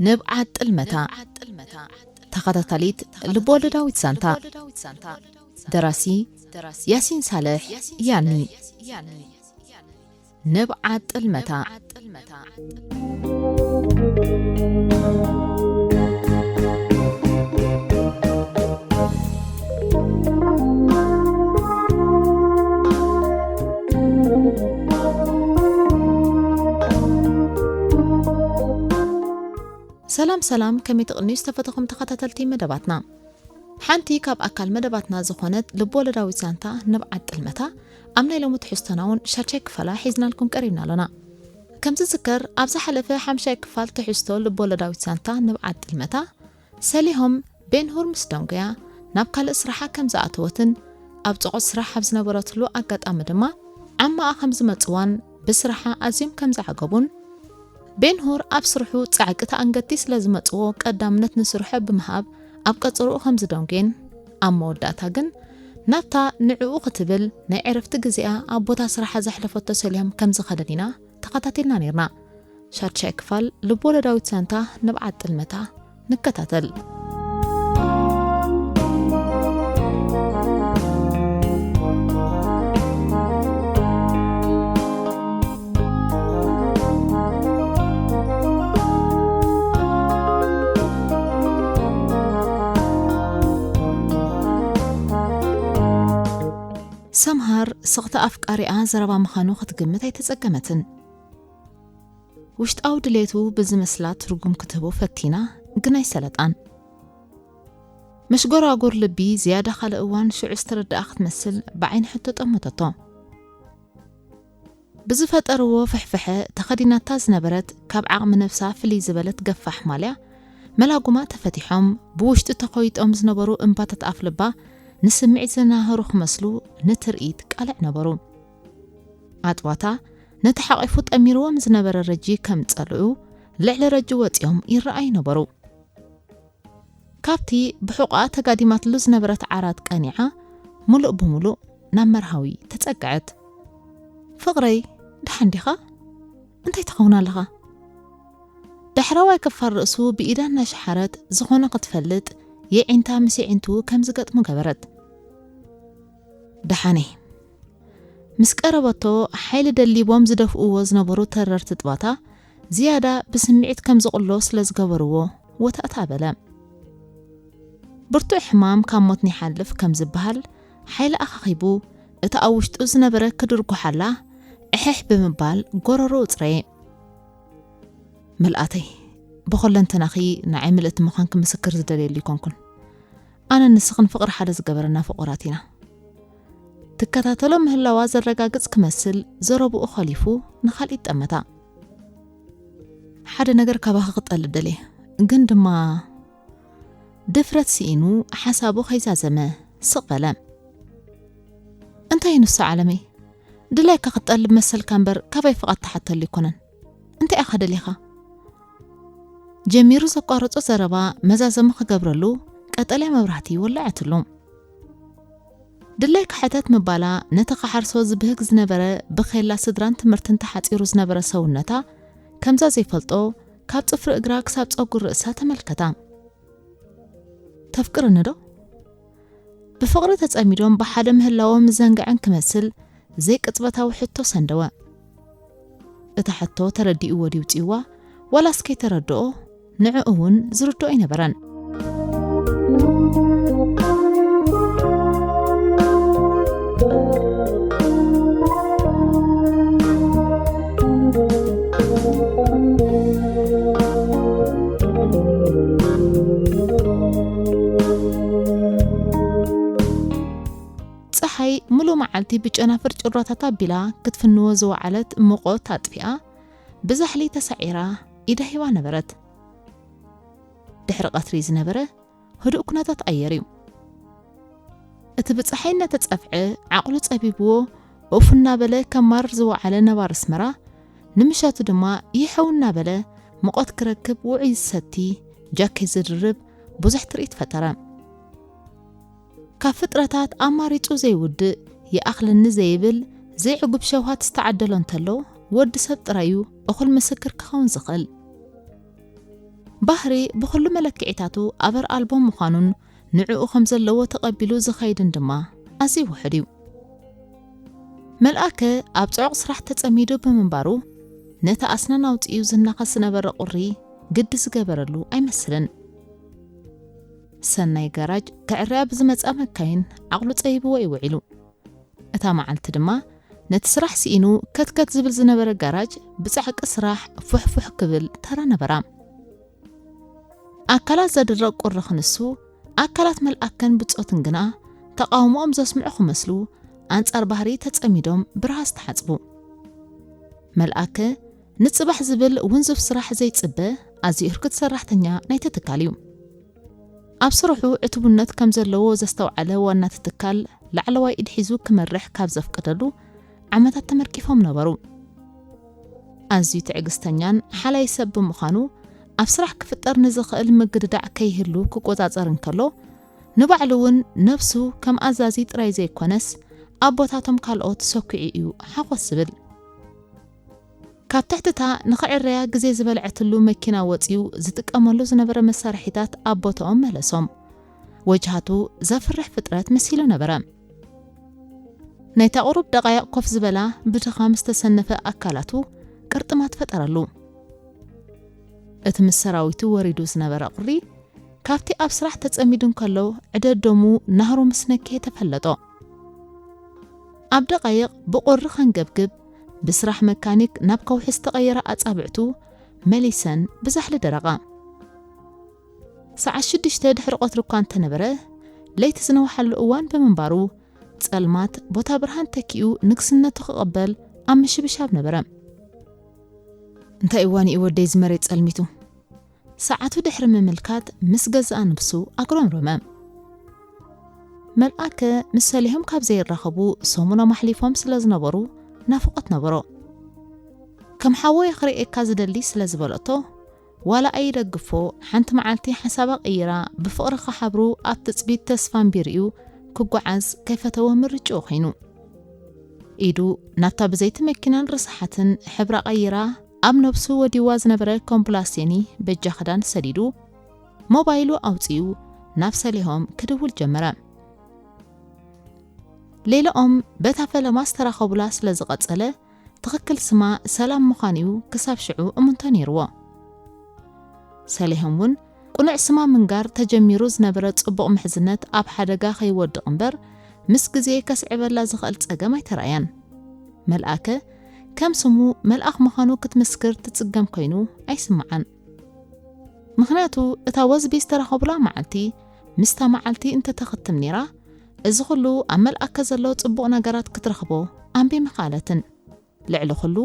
ንብዓት ጥልመታ፣ ተኸታታሊት ልብወለዳዊት ዛንታ። ደራሲ ያሲን ሳልሕ፣ ያኒ። ንብዓት ጥልመታ። ሰላም ሰላም፣ ከመይ ትቕንዩ ዝተፈተኹም ተኸታተልቲ መደባትና? ሓንቲ ካብ ኣካል መደባትና ዝኾነት ልብወለዳዊት ዛንታ ንብዓት ጥልመታ ኣብ ናይ ሎሚ ትሕዝቶና እውን ሻድሻይ ክፋላ ሒዝናልኩም ቀሪብና ኣሎና። ከም ዝዝከር፣ ኣብ ዝሓለፈ ሓምሻይ ክፋል ትሕዝቶ ልብወለዳዊት ዛንታ ንብዓት ጥልመታ፣ ሰሊሆም ቤንሁር ምስ ደንጎያ ናብ ካልእ ስራሓ ከም ዝኣተወትን ኣብ ጸቕጢ ስራሕ ኣብ ዝነበረትሉ ኣጋጣሚ ድማ ዓማኣ ከም ዝመጽዋን ብስራሓ ኣዝዮም ከም ዝዓገቡን፣ ቤንሁር ኣብ ስርሑ ጻዕቂ ተኣንገድቲ ስለ ዝመጽዎ ቀዳምነት ንስርሑ ብምሃብ ኣብ ቀጸርኡ ከም ዝደንጎየን፣ ኣብ መወዳእታ ግን ናብታ ንዕኡ ክትብል ናይ ዕረፍቲ ግዜኣ ኣብ ቦታ ስራሓ ዘሕለፈቶ ሰሊሆም ከም ዝኸደን ኢና ተኸታቲልና ነይርና። ሻድሻይ ክፋል ልብወለዳዊት ዛንታ ንብዓት ጥልመታ ንከታተል። ሰምሃር ስኽቲ ኣፍቃሪኣ ዘረባ ምዃኑ ክትግምት ኣይተጸገመትን። ውሽጣዊ ድሌቱ ብዝመስላ ትርጉም ክትህቦ ፈቲና፣ ግን ኣይሰለጣን። መሽጎራጎር ልቢ ዝያዳ ካልእ እዋን ሽዑ ዝተረድኣ ክትመስል ብዓይኒ ሕቶ ጠመተቶ። ብዝፈጠርዎ ፍሕፍሐ ተኸዲናታ ዝነበረት ካብ ዓቕሚ ነብሳ ፍልይ ዝበለት ገፋሕ ማልያ መላጉማ ተፈቲሖም፣ ብውሽጢ ተኾይጦም ዝነበሩ እምባታት ኣፍ ልባ ንስምዒት ዘናህሩ ክመስሉ ንትርኢት ቃልዕ ነበሩ። ኣጥባታ ነቲ ሓቒፉ ጠሚርዎም ዝነበረ ረጂ ከም ጸልኡ ልዕሊ ረጂ ወጺኦም ይረኣዩ ነበሩ። ካብቲ ብሑቓ ተጋዲማትሉ ዝነበረት ዓራት ቀኒዓ፣ ምሉእ ብምሉእ ናብ መርሃዊ ተጸግዐት። "ፍቕረይ፣ ደሓን ዲኻ? እንታይ ትኸውን ኣለኻ?" ዳሕረዋይ ክፋል ርእሱ ብኢዳ እናሸሓረት፣ ዝኾነ ክትፈልጥ የዒንታ ምስ የዒንቱ ከም ዝገጥሙ ገበረት። ደሓነይ። ምስ ቀረበቶ፣ ሓይሊ ደሊቦም ዝደፍእዎ ዝነበሩ ተረርቲ ጥባታ ዝያዳ ብስምዒት ከም ዝቕሎ ስለ ዝገበርዎ፣ ወታእታ በለ። ብርቱዕ ሕማም ካብ ሞት ንይሓልፍ ከም ዝበሃል፣ ሓይሊ ኣኻኺቡ፣ እቲ ኣብ ውሽጡ ዝነበረ ክድርጉሓላ፣ እሕሕ ብምባል ጎረሮ እጽረየ። "ምልኣተይ፣ ብኹለንተናኺ ንዓይ ምልእቲ ምዃንኪ ምስክር ዝደልየሉ ኣይኮንኩን። ኣነን ንስኽን ፍቕሪ ሓደ ዝገበረና ፍቑራት ኢና።" ትከታተሎ ምህላዋ ዘረጋግጽ ክመስል ዘረብኡ ኸሊፉ ንኻልኢት ጠመታ። "ሓደ ነገር ካባኺ ክጠልብ ደልየ፣ ግን ድማ" ድፍረት ስኢኑ ሓሳቡ ከይዛዘመ ስቕ በለ። "እንታይ እዩ ንሱ ዓለመይ? ድላይካ ክትጠልብ መሰልካ እምበር ካባይ ፍቓድ ትሓተሉ ኣይኮነን። እንታይ ኢኻ ደሊኻ?" ጀሚሩ ዘቋረጾ ዘረባ መዛዘሚ ክገብረሉ ቀጠልያ መብራህቲ ወለዐትሉ። ድላይካ ሕተት ምባላ ነቲ ክሓርሶ ዝብህግ ዝነበረ ብኼላ ስድራን ትምህርትን ተሓጺሩ ዝነበረ ሰውነታ ከምዛ ዘይፈልጦ ካብ ጽፍሪ እግራ ክሳብ ጸጉሪ ርእሳ ተመልከታ። "ተፍቅርኒ ዶ?" ብፍቕሪ ተጸሚዶም ብሓደ ምህላዎም ዘንግዐን ክመስል ዘይቅጽበታዊ ሕቶ ሰንደወ። እታ ሕቶ ተረዲእዎ ድዩ ውጽእዋ፣ ዋላስ ከይተረድኦ ንዕኡ እውን ዝርድኦ ኣይነበረን። ጸሓይ ምሉእ መዓልቲ ብጨናፍር ጭራታት ኣቢላ ክትፍንዎ ዝወዓለት ሙቐት ኣጥፊኣ፣ ብዛሕሊ ተሳዒራ ኢዳ ሂባ ነበረት። ድሕሪ ቀትሪ ዝነበረ ህዱእ ኩነታት ኣየር እዩ። እቲ ብጸሓይ እናተጸፍዐ ዓቕሉ ጸቢብዎ፣ ኡፍ እናበለ ከማርር ዝወዓለ ነባሪ ኣስመራ፣ ንምሸቱ ድማ ይሕው እናበለ ሙቐት ክረክብ ውዑይ ዝሰቲ ጃኬት ዝድርብ ብዙሕ ትርኢት ፈጠረ። ካብ ፍጥረታት ኣማሪጹ ዘይውድእ፣ ይኣኽለኒ ዘይብል፣ ዘይዕጉብ ሸውሃት ዝተዓደሎ እንተሎ፣ ወዲ ሰብ ጥራይ እዩ እኹል ምስክር ክኸውን ዝኽእል። ባህሪ ብኹሉ መለክዒታቱ ኣበር ኣልቦ ምዃኑን ንዕኡ ከም ዘለዎ ተቐቢሉ ዝኸይድን ድማ ኣዝዩ ውሑድ እዩ። መልኣከ ኣብ ጽዑቕ ስራሕ ተጸሚዱ ብምንባሩ፣ ነቲ ኣስናን ኣውጺኡ ዝናኸስ ዝነበረ ቁሪ ግዲ ዝገበረሉ ኣይመስልን። ሰናይ ጋራጅ ክዕረያ ብዝመጻ መካይን ዓቕሉ ጸይብዎ እዩ ውዒሉ። እታ መዓልቲ ድማ ነቲ ስራሕ ስኢኑ ከትከት ዝብል ዝነበረ ጋራጅ ብጻዕቂ ስራሕ ፉሕፉሕ ክብል ተራ ነበራ። ኣካላት ዘድርቕ ቁሪ ክንሱ፣ ኣካላት መልኣከን ብጾትን ግና ተቓውሞኦም ዘስምዑ ክመስሉ፣ ኣንጻር ባህሪ ተጸሚዶም ብርሃስ ተሓጽቡ። መልኣከ ንጽባሕ ዝብል ውንዙፍ ስራሕ ዘይጽበ፣ ኣዝዩ ህርክት ሰራሕተኛ ናይቲ ትካል እዩ። ኣብ ስርሑ ዕቱብነት ከም ዘለዎ ዘስተውዓለ ዋና እቲ ትካል፣ ላዕለዋይ ኢድ ሒዙ ክመርሕ ካብ ዘፍቀደሉ ዓመታት ተመርቂፎም ነበሩ። ኣዝዩ ትዕግስተኛን ሓላይ ሰብ ብምዃኑ፣ ኣብ ስራሕ ክፍጠር ንዝኽእል ምግድዳዕ ከይህሉ ክቆጻጸር እንከሎ፣ ንባዕሉ እውን ነብሱ ከም ኣዛዚ ጥራይ ዘይኮነስ፣ ኣቦታቶም ካልኦት ሰኲዑ እዩ ሓኾስ ዝብል። ካብ ትሕቲ እታ ንኽዕረያ ግዜ ዝበልዐትሉ መኪና ወጺኡ ዝጥቀመሉ ዝነበረ መሳርሒታት ኣብ ቦታኦም መለሶም። ወጅሃቱ ዘፍርሕ ፍጥረት መሲሉ ነበረ። ናይታ ቁሩብ ደቓይቕ ኮፍ ዝበላ ብድኻም ዝተሰነፈ ኣካላቱ ቅርጥማት ፈጠረሉ። እቲ ምስ ሰራዊቱ ወሪዱ ዝነበረ ቁሪ፣ ካብቲ ኣብ ስራሕ ተጸሚዱ እንከሎ ዕደዶሙ ናህሩ ምስ ነክየ ተፈለጦ። ኣብ ደቓይቕ ብቁሪ ከንገብግብ፣ ብስራሕ መካኒክ ናብ ከውሒ ዝተቐየረ ኣጻብዕቱ መሊሰን ብዛሕሊ ደረቓ። ሰዓት ሽዱሽተ ድሕሪ ቀትሪ እኳ እንተነበረ፣ ለይቲ ዝነውሓሉ እዋን ብምንባሩ፣ ጸልማት ቦታ ብርሃን ተኪኡ ንግስነቱ ክቕበል ኣብ ምሽብሻብ ነበረ። እንታይ እዋን እዩ ወደይ እዚ መሬት ጸልሚቱ? ሰዓቱ ድሕሪ ምምልካት ምስ ገዛእ ነብሱ ኣጉረምረመ። መልኣከ ምስ ሰሊሆም ካብ ዘይራኸቡ ሰሙኖም ኣሕሊፎም ስለ ዝነበሩ ናፍቖት ነበሮ። ከም ሓወይ ክርእየካ ዝደሊ ስለ ዝበለቶ፣ ዋላ ኣይደግፎ፣ ሓንቲ መዓልቲ ሓሳባ ቀይራ ብፍቕሪ ክሓብሩ ኣብ ትጽቢት ተስፋ ኣንቢርኡ ክጓዓዝ ከይፈተወ ምርጭኡ ኮይኑ። ኢዱ ናብታ ብዘይቲ መኪናን ርሳሓትን ሕብራ ቀይራ ኣብ ነብሱ ወዲዋ ዝነበረ ኮምፕላሴኒ በጃ ክዳን ሰዲዱ፣ ሞባይሉ ኣውጺኡ ናብ ሰሊሆም ክድውል ጀመረ። ሌላኦም በታ ፈለማ ዝተራኸቡላ ስለ ዝቐጸለ፣ ትኽክል ስማ ሰላም ምዃኑ'ዩ ክሳብ ሽዑ እምንቶ ነይርዎ። ሰሊሆም እውን ቅኑዕ ስማ ምንጋር ተጀሚሩ ዝነበረ ጽቡቕ ምሕዝነት ኣብ ሓደጋ ከይወድቕ እምበር፣ ምስ ግዜ ከስዕበላ ዝኽእል ጸገም ኣይተራእያን። መልኣከ ከም ስሙ መልኣኽ ምዃኑ ክትምስክር ትጽገም ኮይኑ ኣይስምዓን። ምኽንያቱ እታ ወዝቢ ዝተራኸቡላ መዓልቲ ምስታ መዓልቲ እንተተኽትም ነይራ፣ እዚ ኹሉ ኣብ መልኣከ ዘሎ ጽቡቕ ነገራት ክትረኽቦ ኣንቢ ምኽኣለትን። ልዕሊ ኹሉ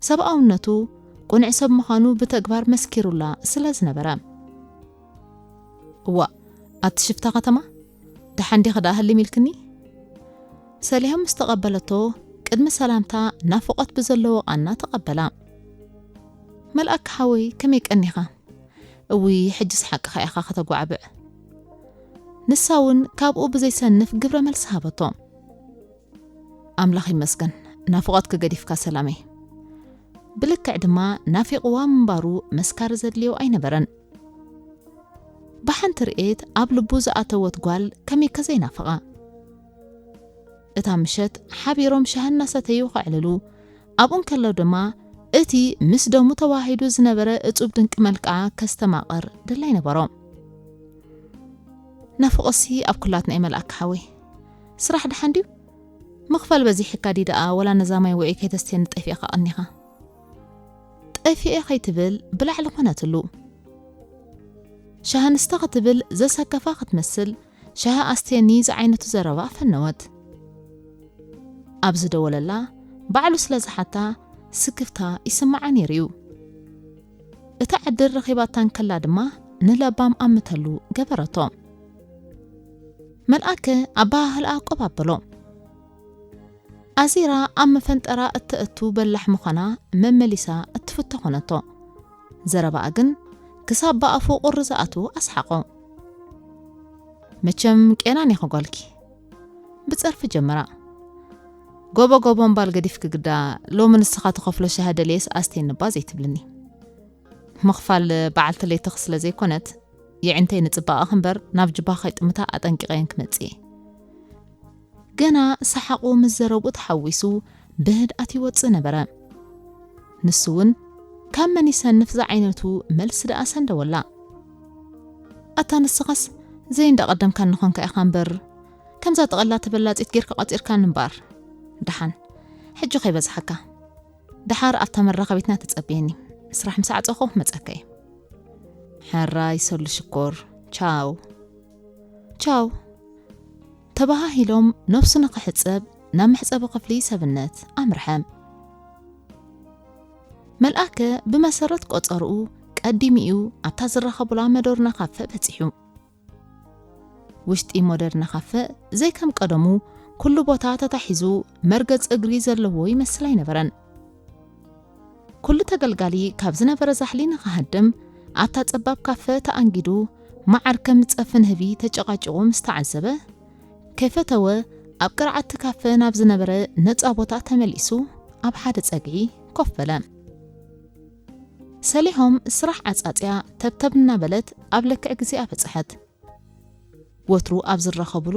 ሰብኣውነቱ፣ ቅኑዕ ሰብ ምዃኑ ብተግባር መስኪሩላ ስለ ዝነበረ። እዋእ፣ ኣቲ ሽፍታ ከተማ፣ ደሓን ዲኺ ደኣ ህልም ኢልክኒ? ሰሊሆም ምስ ተቐበለቶ፣ ቅድሚ ሰላምታ ናፍቖት ብዘለዎ ቃና ተቐበላ። መልኣክ ሓወይ፣ ከመይ ቀኒኻ? እውይ፣ ሕጅስ ሓቅኻ ኢኻ ከተጓዕብዕ። ንሳ እውን ካብኡ ብዘይሰንፍ ግብረ መልሲ ሃበቶ። ኣምላኽ ይመስገን፣ ናፍቖትኪ ገዲፍካ ሰላመይ። ብልክዕ ድማ ናፊቕዋ ምንባሩ መስካሪ ዘድልዮ ኣይነበረን። ብሓንቲ ርእየት ኣብ ልቡ ዝኣተወት ጓል ከመይከ ዘይናፍቓ? እታ ምሸት ሓቢሮም ሻሂ እናሰተዩ ከዕልሉ፣ ኣብኡ እንከሎ ድማ እቲ ምስ ደሙ ተዋሃሂዱ ዝነበረ እጹብ ድንቂ መልክዓ ከስተማቕር ድላይ ነበሮ። ናፍቖሲ ኣብ ኩላትና እዩ መልኣክ ሓወይ። ስራሕ ደሓን ድዩ? ምኽፋል በዚሕካ ድዩ ደኣ፣ ወላ ነዛ ማይ ውዑይ ከይተስትየኒ ጠፊእካ ቀኒኻ? ጠፊኤ ከይትብል ብላዕሊ ኮነትሉ። ሻሂ ንስተ ክትብል ዘሰከፋ ክትመስል፣ ሻሂ ኣስትየኒ ዝዓይነቱ ዘረባ ፈነወት። ኣብ ዝደወለላ ባዕሉ ስለ ዝሓታ ስክፍታ ይስምዓ ነይሩ እዩ። እታ ዕድል ረኺባታ እንከላ ድማ ንለባም ኣምተሉ ገበረቶ። መልኣከ ኣበሃህልኣ ቆብ ኣበሎ። ኣዚራ ኣብ መፈንጠራ እተእቱ በላሕ ምዃና መመሊሳ እትፍቶ ኾነቶ። ዘረባኣ ግን ክሳብ ብኣፉ ቁሪ ዝኣትዉ ኣስሓቖ። መቸም ቄናን ኢኺ ጓልኪ። ብጸርፊ ጀመራ። ጎቦ ጎቦ እምባል ገዲፍኪ ግዳ፣ ሎሚ ንስኻ ትኸፍሎ ሻሂ ደልየስ ኣስተይኒ እባ ዘይትብልኒ። ምኽፋል በዓልቲ ለይትኺ ስለ ዘይኮነት፣ የዒንተይ ንጽባቐኺ እምበር ናብ ጅባኺ ከይጥምታ ኣጠንቂቐየን ክመጽእ እየ። ገና ሰሓቑ ምስ ዘረብኡ ተሓዊሱ ብህድኣት ይወጽእ ነበረ። ንሱ እውን ካብ መን ይሰንፍ ዝዓይነቱ መልሲ ደኣ ሰንደወላ። ኣታ ንስኻስ ዘይንዳቐደምካኒ ኾንካ ኢኻ እምበር፣ ከምዛ ጠቐላ ተበላጺት ጌርካ ቆጺርካኒ እምበኣር። ደሓን፣ ሕጂ ከይበዝሓካ። ደሓር ኣብታ መራኸቢትና ተጸብየኒ። ስራሕ ምስ ዓጸኹ ክመጸካ እየ። ሕራይ ሰሉ ሽኮር። ቻው። ቻው። ተባሃሂሎም ነፍሱ ንኽሕጸብ ናብ መሕጸቢ ክፍሊ ሰብነት ኣምርሐ። መልኣከ ብመሰረት ቆጸርኡ ቀዲሙ'ዩ ኣብታ ዝራኸቡላ መዶርና ካፈ በጺሑ። ውሽጢ ሞደርና ካፈ ዘይከም ቀደሙ ኩሉ ቦታ ተታሒዙ መርገጽ እግሪ ዘለዎ ይመስል ኣይነበረን። ኩሉ ተገልጋሊ ካብ ዝነበረ ዛሕሊ ንኽሃድም ኣብታ ጸባብ ካፈ ተኣንጊዱ መዓር ከም ዝጸፊ ንህቢ ተጨቓጪቑ ምስ ተዓዘበ፣ ከይፈተወ ኣብ ቅርዓቲ ካፈ ናብ ዝነበረ ነጻ ቦታ ተመሊሱ ኣብ ሓደ ጸግዒ ኮፍ በለ። ሰሊሆም ስራሕ ዓጻጽያ ተብተብ እናበለት ኣብ ልክዕ ግዜኣ በጽሐት። ወትሩ ኣብ ዝራኸቡሉ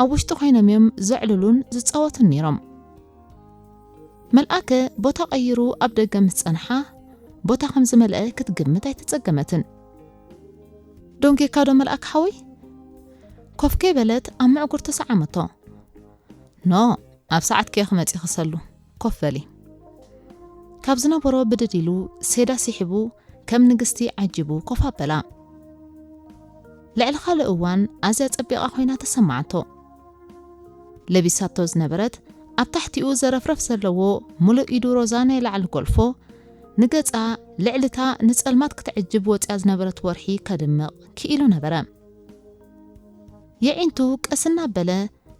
ኣብ ውሽጢ ኮይኖም እዮም ዘዕልሉን ዝጻወቱን ነይሮም። መልኣከ ቦታ ቀይሩ ኣብ ደገ ምስ ጸንሓ፣ ቦታ ከም ዝመልአ ክትግምት ኣይተጸገመትን። "ደንጌካ ዶ መልኣክ ሓወይ?" ኮፍ ከይበለት ኣብ ምዕጉር ተሰዓመቶ። "ኖ፣ ኣብ ሰዓትኪ እየ ክመጽእ ክሰሉ። ኮፍ በሊ።" ካብ ዝነበሮ ብድድ ኢሉ ሴዳ ስሒቡ ከም ንግስቲ ዓጂቡ ኮፍ ኣበላ። ልዕሊ ካልእ እዋን ኣዝያ ጸቢቓ ኮይና ተሰማዓቶ። ለቢሳቶ ዝነበረት ኣብ ታሕቲኡ ዘረፍረፍ ዘለዎ ሙሉእ ኢዱ ሮዛ ናይ ላዕሊ ጎልፎ ንገጻ ልዕልታ ንጸልማት ክትዕጅብ ወጽያ ዝነበረት ወርሒ ከድምቕ ክኢሉ ነበረ። የዒንቱ ቀስ እናበለ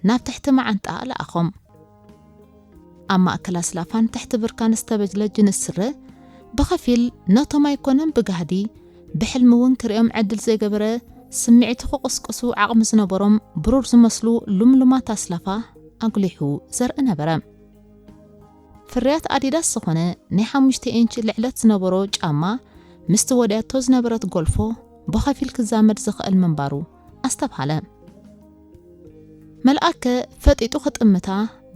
ናብ ትሕቲ መዓንጣ ለኣኾም። ኣብ ማእከል ኣስላፋን ትሕቲ ብርካን ዝተበጅለ ጅንስ ስረ ብኸፊል ነቶም ኣይኮነን ብጋህዲ ብሕልሚ እውን ክርእዮም ዕድል ዘይገበረ ስምዒቱ ክቕስቅሱ ዓቕሚ ዝነበሮም ብሩር ዝመስሉ ሉምሉማት ኣስላፋ ኣጉሊሑ ዘርኢ ነበረ። ፍርያት ኣዲዳስ ዝኾነ ናይ ሓሙሽተ ኢንች ልዕለት ዝነበሮ ጫማ ምስቲ ወድያቶ ዝነበረት ጎልፎ ብኸፊል ክዛመድ ዝኽእል ምንባሩ ኣስተብሃለ። መልኣከ ፈጢጡ ክጥምታ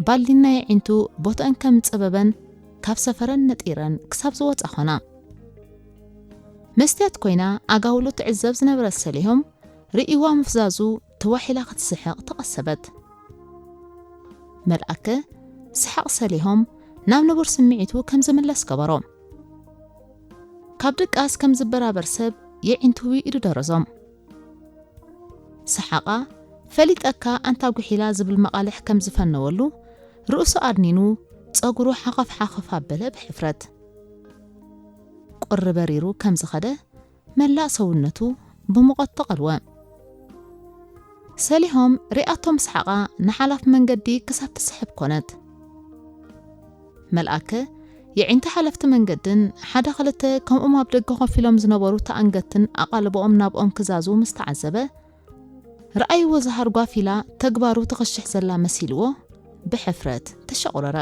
ባልዲን ናይ ኣዒንቱ ቦትአን ከም ጸበበን ካብ ሰፈረን ነጢረን ክሳብ ዝወጻ ኾና። መስትያት ኮይና ኣጋውሉ ትዕዘብ ዝነበረት ሰሊሆም ርእይዋ ምፍዛዙ ተዋሒላ ክትስሕቕ ተቐሰበት። መልኣከ ሰሓቕ ሰሊሆም ናብ ንቡር ስምዒቱ ከም ዝምለስ ገበሮ። ካብ ድቃስ ከም ዝበራበር ሰብ የዒንቱ ኢዱ ደረዞም። ሰሓቓ ፈሊጠካ ኣንታ ጉሒላ ዝብል መቓልሕ ከም ዝፈነወሉ ርእሱ ኣድኒኑ ጸጉሩ ሓኸፍ ሓኸፍ ኣበለ ብሕፍረት። ቁሪ በሪሩ ከም ዝኸደ መላእ ሰውነቱ ብሙቐት ተቐልወ። ሰሊሆም ሪኣቶ ምስሓቓ ንሓላፍ መንገዲ ክሳብ ትስሕብ ኮነት። መልኣከ የዒንቲ ሓለፍቲ መንገድን ሓደ ክልተ ከምኦም ኣብ ደገ ኮፍ ኢሎም ዝነበሩ ተኣንገትን ኣቓልቦኦም ናብኦም ክዛዙ ምስ ተዓዘበ፣ ረኣይዎ ዝሃር ጓፍ ኢላ ተግባሩ ትኽሽሕ ዘላ መሲልዎ ብሕፍረት ተሸቑረረ።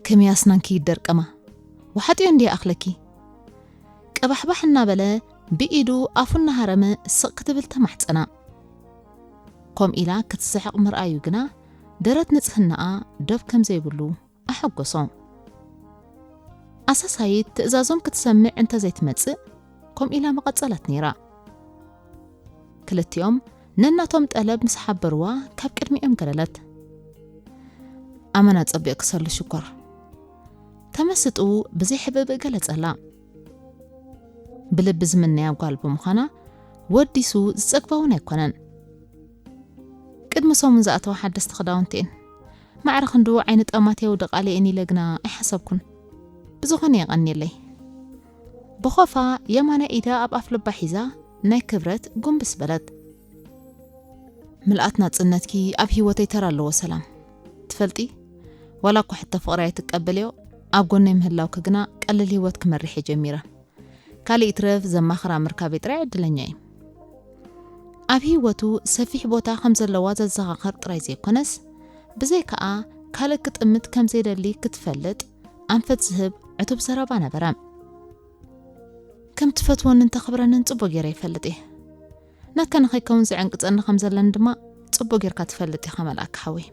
ከመይ ኣስናንኪ ይደርቀማ? ወሓጥዮ እንድየ ኣኽለኪ። ቀባሕባሕ እናበለ ብኢዱ ኣፉ እናሃረመ ስቕ ክትብል ተማሕጸና። ከምኡ ኢላ ክትስሕቕ ምርኣዩ ግና ደረት ንጽህናኣ ዶብ ከም ዘይብሉ ኣሐጎሶ። ኣሳሳይት ትእዛዞም ክትሰምዕ እንተ ዘይትመጽእ፣ ከምኡ ኢላ ምቐጸለት ነይራ። ክልቲኦም ነናቶም ጠለብ ምስ ሓበርዋ ካብ ቅድሚኦም ገለለት። ኣመና ጸቢቕ ክሰሉ ሽኮር። ተመስጥኡ ብዘይ ሕብእብእ ገለጸላ። ብልቢ ዝምነያ ጓል ብምዃና ወዲሱ ዝጸግባ እውን ኣይኮነን። ቅድሚ ሰሙን ዝኣተዋ ሓደስቲ ክዳውንቲ እየን። ማዕረ ክንድኡ ዓይኒ ጠማት የውድቓለይ እየን ኢለ ግና ኣይሓሰብኩን። ብዝኾነ የቐንየለይ። ብኾፋ የማናይ ኢዳ ኣብ ኣፍ ልባ ሒዛ ናይ ክብረት ጉንብስ በለት። ምልኣት ናጽነትኪ ኣብ ህይወተይ ተራ ኣለዎ ሰላም። ትፈልጢ፣ ዋላ እኳ ሕቶ ፍቕሪ ኣይትቀበልዮ፣ ኣብ ጎነይ ምህላውኪ ግና ቀልል ህይወት ክመርሕ እየ ጀሚረ። ካልእ ይትረፍ ዘማኽራ ምርካበይ ጥራይ ዕድለኛ እየ። ኣብ ህይወቱ ሰፊሕ ቦታ ከም ዘለዋ ዘዘኻኸር ጥራይ ዘይኮነስ፣ ብዘይካኣ ካልእ ክጥምት ከም ዘይደሊ ክትፈልጥ ኣንፈት ዝህብ ዕቱብ ዘረባ ነበረ። ከም ትፈትወንን ተኽብረንን ጽቡቕ ገይረ ይፈልጥ እየ። ናካ ንኸይከውን ዝዕንቅጸኒ ከም ዘለኒ ድማ ጽቡቕ ጌርካ ትፈልጥ ኢኻ መልኣክ ሓወይ።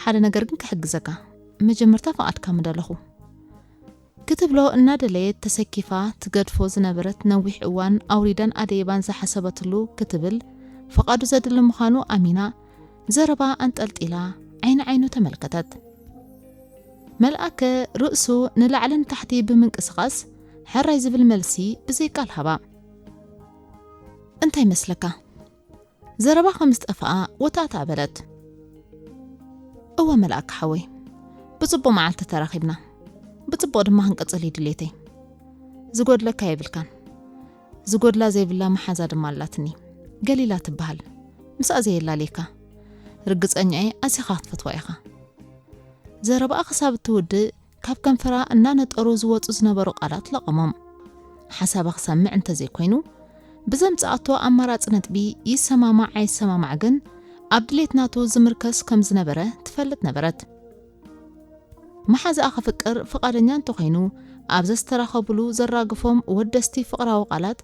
ሓደ ነገር ግን ክሕግዘካ፣ መጀመርታ ፍቓድካ ምደለኹ። ክትብሎ እናደለየት ተሰኪፋ ትገድፎ ዝነበረት ነዊሕ እዋን ኣውሪዳን ኣደይባን ዝሓሰበትሉ ክትብል ፍቓዱ ዘድሊ ምዃኑ ኣሚና ዘረባ ኣንጠልጢላ ዓይኒ ዓይኑ ተመልከተት። መልኣከ ርእሱ ንላዕልን ታሕቲ ብምንቅስቓስ ሕራይ ዝብል መልሲ ብዘይ ቃል ሃባ። እንታይ ይመስለካ? ዘረባ ከም ዝጠፍኣ ወታእታ በለት። እወ መልኣክ ሓወይ፣ ብጽቡቕ መዓልቲ ተራኺብና፣ ብጽቡቕ ድማ ክንቅጽል እዩ ድሌተይ። ዝጎድለካ የብልካን። ዝጎድላ ዘይብላ መሓዛ ድማ ኣላትኒ። ገሊላ ትበሃል። ምስኣ ዘየላልየካ። ርግጸኛ እየ ኣዚኻ ክትፈትዋ ኢኻ። ዘረባኣ ክሳብ እትውድእ ካብ ከንፈራ እናነጠሩ ዝወጹ ዝነበሩ ቃላት ለቐሞም። ሓሳባ ክሰምዕ እንተዘይኮይኑ፣ ብዘምጽኣቶ ኣማራጺ ነጥቢ ይሰማማዕ ኣይሰማማዕ ግን ኣብ ድሌት ናቱ ዝምርከስ ከም ዝነበረ ትፈልጥ ነበረት። መሓዛኣ ከፍቅር ፍቓደኛ እንተኾይኑ፣ ኣብ ዘስተራኸቡሉ ዘራግፎም ወደስቲ ፍቕራዊ ቃላት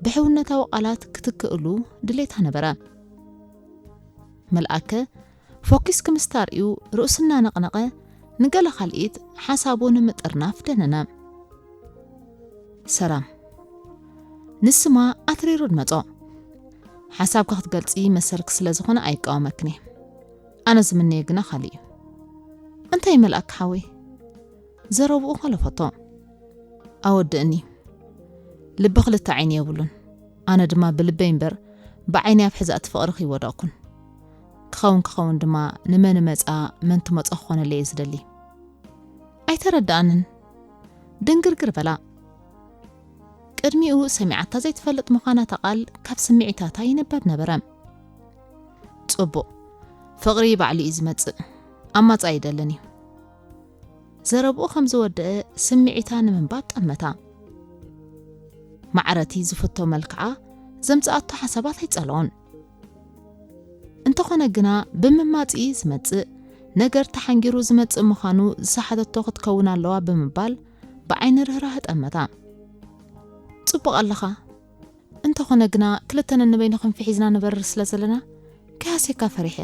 ብሕውነታዊ ቃላት ክትክእሉ ድሌታ ነበረ። መልኣከ ፎኪስ ክምስታር እዩ ርእሱ እናነቕነቐ ንገለ ካልኢት ሓሳቡ ንምጥርናፍ ደነነ። ሰላም። ንስማ ኣትሪሩ ድመጾ። ሓሳብካ ክትገልጺ መሰልኪ ስለ ዝኾነ ኣይቃወመክን እየ። ኣነ ዝምነዮ ግና ካልእ እዩ። እንታይ መልኣክ ሓወይ? ዘረብኡ ከለፈቶ። ኣወድእኒ። ልቢ ክልተ ዓይኒ የብሉን። ኣነ ድማ ብልበይ እምበር ብዓይኒ ኣብ ሕዛእቲ ፍቕሪ ከይወደቕኩን። ክኸውን ክኸውን ድማ ንመን መጻ መን ትመጾ ክኾነለይ እየ ዝደሊ። ኣይተረድኣንን። ድንግርግር በላ። ቅድሚኡ ሰሚዓታ ዘይትፈልጥ ምዃና እታ ቃል ካብ ስምዒታታ ይንበብ ነበረ። ጽቡቕ። ፍቕሪ ባዕሉ እዩ ዝመጽእ። ኣማጻ ኣይደልን እዩ። ዘረብኡ ከም ዝወደአ ስምዒታ ንምንባብ ጠመታ። ማዕረቲ ዝፍቶ መልክዓ ዘምጽኣቶ ሓሳባት ኣይጸልኦን። እንተኾነ ግና ብምማጺ ዝመጽእ ነገር ተሓንጊሩ ዝመጽእ ምዃኑ ዝሰሓተቶ ክትከውን ኣለዋ ብምባል ብዓይኒ ርህራህ ጠመታ። ጽቡቕ ኣለኻ። እንተኾነ ግና ክልተ ነንበይኑ ክንፊ ሒዝና ንበርር ስለ ዘለና ከያሴካ ፈሪሐ።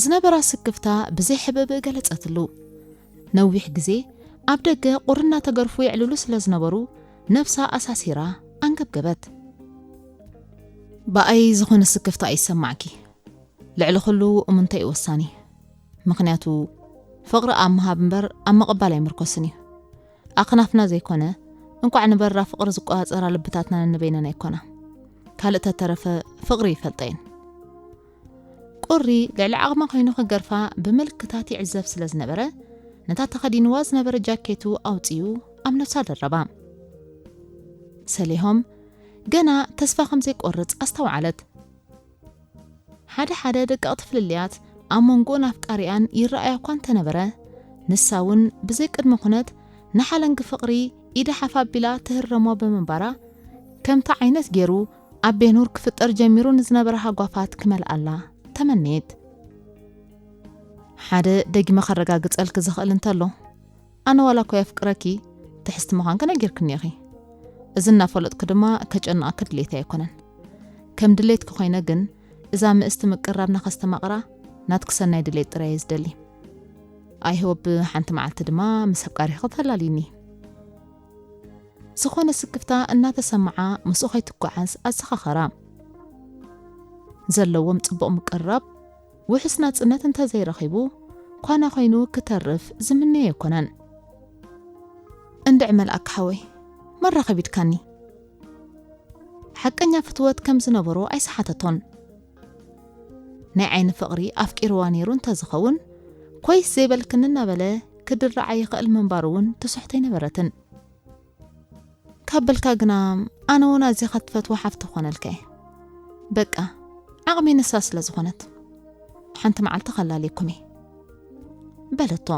ዝነበራ ስክፍታ ብዘይ ሕብእብእ ገለጸትሉ። ነዊሕ ግዜ ኣብ ደገ ቁሪ እናተገርፉ የዕልሉ ስለ ዝነበሩ ነብሳ ኣሳሲራ ኣንገብገበት። ብኣይ ዝኾነ ስክፍታ ኣይሰማዕኪ። ልዕሊ ኩሉ እሙንተይ እዩ ወሳኒ። ምኽንያቱ ፍቕሪ ኣብ ምሃብ እምበር ኣብ ምቕባል ኣይምርኮስን እዩ። ኣኽናፍና ዘይኮነ፣ እንቋዕ ንበራ ፍቕሪ ዝቆጻጸራ ልብታትና ነንበይነን ኣይኮና። ካልእ ተተረፈ ፍቕሪ ይፈልጣ እየን። ቁሪ ልዕሊ ዓቕማ ኮይኑ ክገርፋ ብምልክታት ይዕዘብ ስለ ዝነበረ፣ ነታ ተኸዲንዋ ዝነበረ ጃኬቱ ኣውጺኡ ኣብ ነብሳ ደረባ። ሰሊሆም ገና ተስፋ ከም ዘይቆርጽ ኣስተውዓለት። ሓደ ሓደ ደቀቕቲ ፍልልያት ኣብ መንጎን ኣፍቃሪኣን ይረኣያ እኳ እንተነበረ፣ ንሳ እውን ብዘይ ቅድመ ኩነት ንሓለንጊ ፍቕሪ ኢዳ ሓፍ ኣቢላ ትህረሞ ብምንባራ፣ ከምቲ ዓይነት ገይሩ ኣብ ቤኑር ክፍጠር ጀሚሩ ንዝነበረ ሃጓፋት ክመልኣላ ተመነየት። ሓደ ደጊመ ከረጋግጸልኪ ዝኽእል እንተሎ፣ ኣነ ዋላ እኳ የፍቅረኪ፣ ትሕዝቲ ምዃንኪ ነጊርክኒ ኢኺ። እዚ እናፈለጥኩ ድማ ከጨንቐኪ ድሌት ኣይኮነን። ከም ድሌትኪ ኮይነ ግን፣ እዛ ምእስቲ ምቅራብና ከስተማቕራ ናትኪ ሰናይ ድሌት ጥራይ እየ ዝደሊ። ኣይሆብ ሓንቲ መዓልቲ ድማ ምስ ኣፍቃሪኺ ተላልይኒ። ዝኾነ ስክፍታ እናተሰምዓ ምስኡ ከይትጓዓዝ ኣዘኻኸራ። ዘለዎም ጽቡቕ ምቅርራብ ውሑስ ናጽነት እንተዘይረኺቡ፣ ኳና ኮይኑ ክተርፍ ዝምነዮ ኣይኮነን። እንድዒ መልኣክ ሓወይ፣ መራኸቢትካኒ። ሓቀኛ ፍትወት ከም ዝነበሮ ኣይሰሓተቶን። ናይ ዓይኒ ፍቕሪ ኣፍቂርዋ ነይሩ እንተዝኸውን፣ ኮይስ ዘይበልክኒ እናበለ ክድርዓ ይኽእል ምንባሩ እውን ትስሕቶ ኣይነበረትን። ካብ በልካ ግና፣ ኣነ እውን ኣዚኻ ትፈትዋ ሓፍቲ ክኾነልካ እየ። በቃ፣ ዓቕሚ ንሳ ስለ ዝኾነት፣ ሓንቲ መዓልቲ ከላልየኩም እየ። በለቶ።